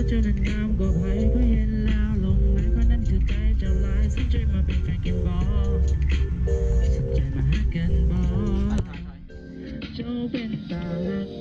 ເຈົ້ານັ້ນງາມກວ່າໃຜ ຂ້ອຍເຫັນແລ້ວຫຼົງໄຫຼ ຄົນນັ້ນຖືກໃຈເຈົ້າຫຼາຍ ສົນໃຈມາເປັນແຟນກັນບໍ່ ສົນໃຈມາຮັກກັນບໍ່ ເຈົ້າເປັນຕາຮັກ